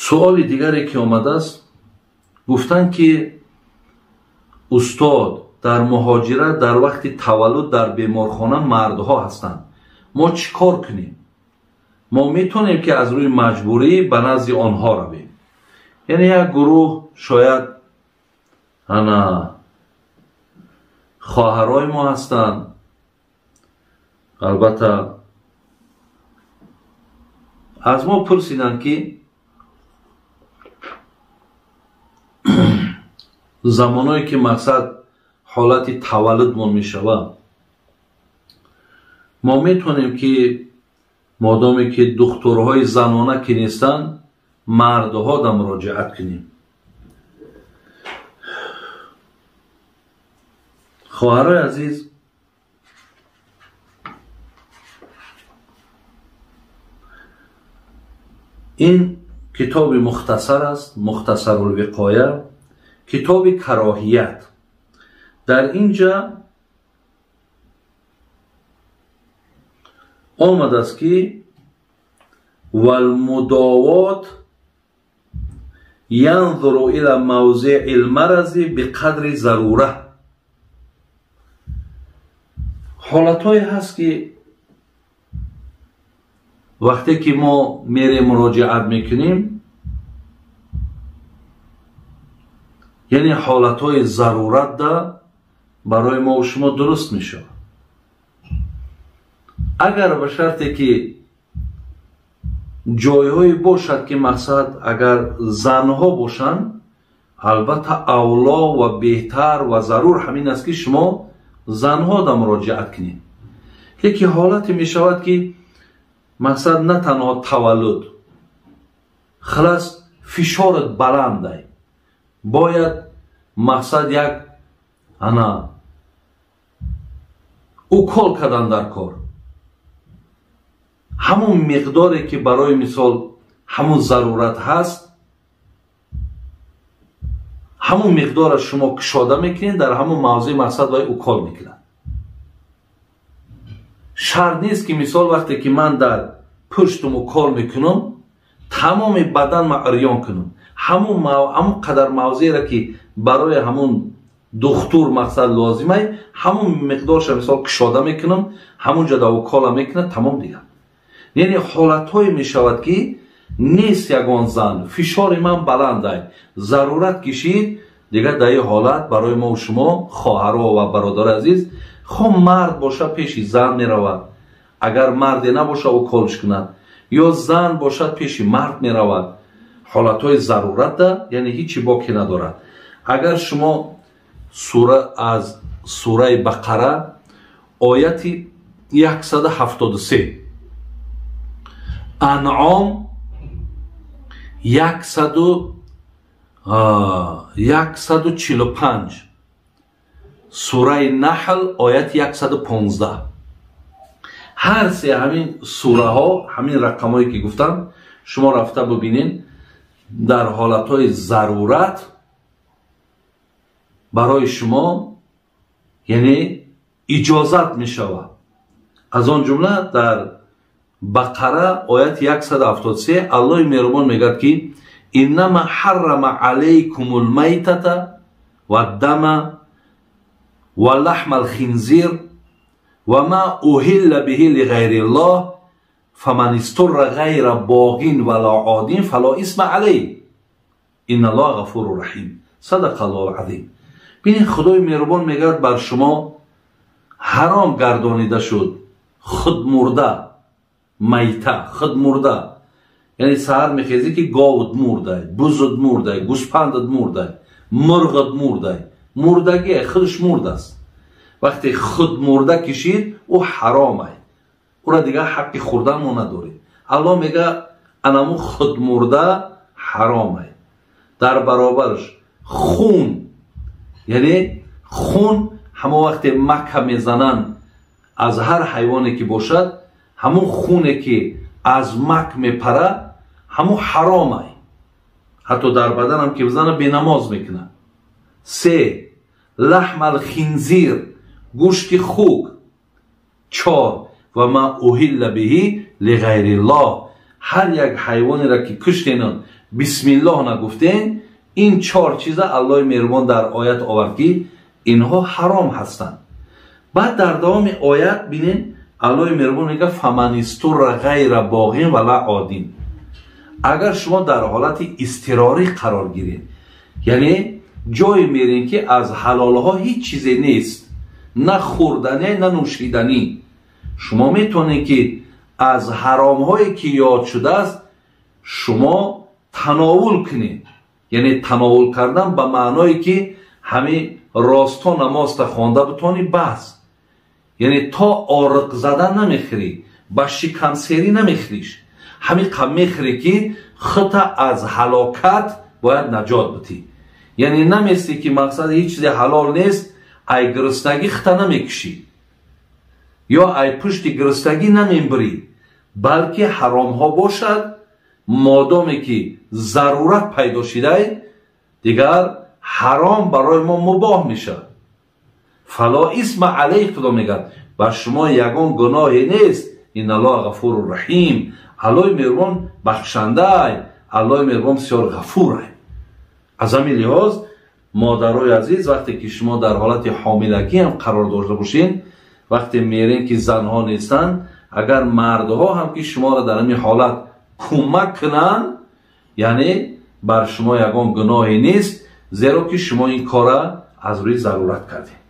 Суоли дигаре ки омадааст, гуфтанд ки устод, дар муҳоҷират дар вақти таваллуд дар беморхона мардҳо ҳастанд, мо чӣ кор кунем? Мо метавонем ки аз рӯи маҷбурӣ ба назди онҳо равем. Яъне як гурӯҳ шояд ана хоҳарои мо ҳастанд, албатта аз мо пурсиданд ки замоное ки мақсад ҳолати таваллудмон мешавад, мо метавонем ки модоме ки духтурҳои занона ки нестанд, мардҳо да муроҷиат кунем. Хоҳарои азиз, ин китоби мухтасар аст, Мухтасарулвиқоя, китоби кароҳият. Дар инҷа омадааст ки валмудовот янзуру ила мавзеи лмарази биқадри зарура. Ҳолатҳое ҳаст ки вақте ки мо мерем муроҷиат мекунем, яъне ҳолатҳои зарурат да барои мо шумо дуруст мешавад. Агар ба шарте ки ҷойҳое бошад ки мақсад агар занҳо бошанд, албатта авло ва беҳтар ва зарур ҳамин аст ки шумо занҳо да муроҷиат кунед. Лекин ҳолате мешавад ки мақсад на танҳо таваллуд, хилас фишорат баландай, бояд мақсад як ана укол кардан дар кор, ҳамон миқдоре ки барои мисол ҳамон зарурат ҳаст, ҳамон миқдорро шумо кушода мекунед, дар ҳамон мавзеи мақсад вай укол мекунад. Шарт нест ки мисол вақте ки ман дар пуштум укол мекунам, тамоми баданма ирён кунам. Ҳамон қадар мавзееро ки барои ҳамон духтур мақсад лозимай, ҳамон миқдорша мисол кушода мекунам, ҳамон ҷо да укола мекунад, тамом дигар. Яъне ҳолатҳое мешавад ки нест ягон зан, фишори ман баландай, зарурат кишид, дигар дар ин ҳолат барои мо шумо хоҳаро ва бародари азиз, хо мард боша пеши зан меравад, агар марде набоша уколш кунад, ё зан бошад пеши мард меравад. Ҳолатҳои зарурат да, яъне ҳичи боке надорад. Агар шумо сура аз сураи Бақара ояти 173, Анъом 145, сураи Наҳл ояти 115, ҳар се ҳамин сураҳо, ҳамин рақамҳое ки гуфтам, шумо рафта бибинед, дар ҳолатҳои зарурат барои шумо яъне иҷозат мешавад. Аз он ҷумла дар Бақара ояти 173 Аллоҳи меҳрубон мегӯяд ки иннама ҳаррама алайкумул майтата ваддама ва лаҳмал хинзир ва ма уҳилла биҳи лиғайриллоҳ фаман истурра ғайра боғин вала один фало исма алайҳ инналлоҳа ғафуру раҳим. Садақаллоҳул азим. Бинед, Худои меҳрубон мегӯяд бар шумо ҳаром гардонида шуд худмурда, майта, худмурда. Яъне саҳар мехезӣ ки говут мурдай, бузут мурдай, гӯспандат мурдай, мурғат мурдай. Мурдагие худаш мурдааст. Вақте худмурда кишид, ӯ ҳаромай, ӯра дигар ҳаққи хӯрдан мо надорем. Аллоҳ мегӯяд анаму худмурда ҳаромай. Дар баробараш хун, яъне хун ҳамон вақте мака мезананд аз ҳар ҳайвоне ки бошад, ҳамон хуне ки аз мак мепара, ҳамон ҳаромай. Ҳатто дар баданам ки бизана бенамоз мекунад. Се, лаҳмал хинзир, гӯшти хук. Чор, ва ма уҳилла биҳи лиғайриллоҳ, ҳар як ҳайвонеро ки куштенанд бисмиллоҳ нагуфтен, ин чор чиза Аллоҳи меҳрубон дар оят овард ки инҳо ҳаром ҳастанд. Баъд дар давоми оят бинен, Аллоҳи меҳрубон мегӯяд: فمن اضطر غير باغ ولا عاد. Агар шумо дар ҳолати изтирорӣ қарор гиред, яъне ҷое мерем ки аз ҳалолҳо ҳеҷ чизе нест, на хӯрданӣ, на нӯшиданӣ, шумо метавонед ки аз ҳаромҳое ки ёд шудааст шумо тановул кунед. Яъне тановул кардан ба маъное ки ҳамин росто намозта хонда бутонӣ, бас. Яъне то ориқ задан намехӯрӣ, ба шикамсерӣ намехӯриш, ҳамин қаб мехӯрӣ ки хута аз ҳалокат бояд наҷот битӣ. Яъне наместӣ ки мақсад ҳеҷ чизе ҳалол нест, ай гириснагӣ хута намекушӣ ё ай пушти гириснагӣ намембирӣ, балки ҳаромҳо бошад, модоме ки зарурат пайдо шидай, дигар ҳаром барои мо мубоҳ мешавад. فلا إثم عليه, худо мегӯяд, бар шумо ягон гуноҳе нест. إن الله غفور رحيم. Аллоҳи меҳрубон бахшандай, Аллоҳи меҳрубон бисёр ғафурай. Аз ҳамин лиҳоз, модарои азиз, вақте ки шумо дар ҳолати ҳомилагӣ ҳам қарор дошта бошед, вақте мерем ки занҳо нестанд, агар мардҳо ҳам ки шуморо дар ҳамин ҳолат кӯмак кунанд, яъне бар шумо ягон гуноҳе нест, зеро ки шумо ин кора аз рӯи зарурат кардед.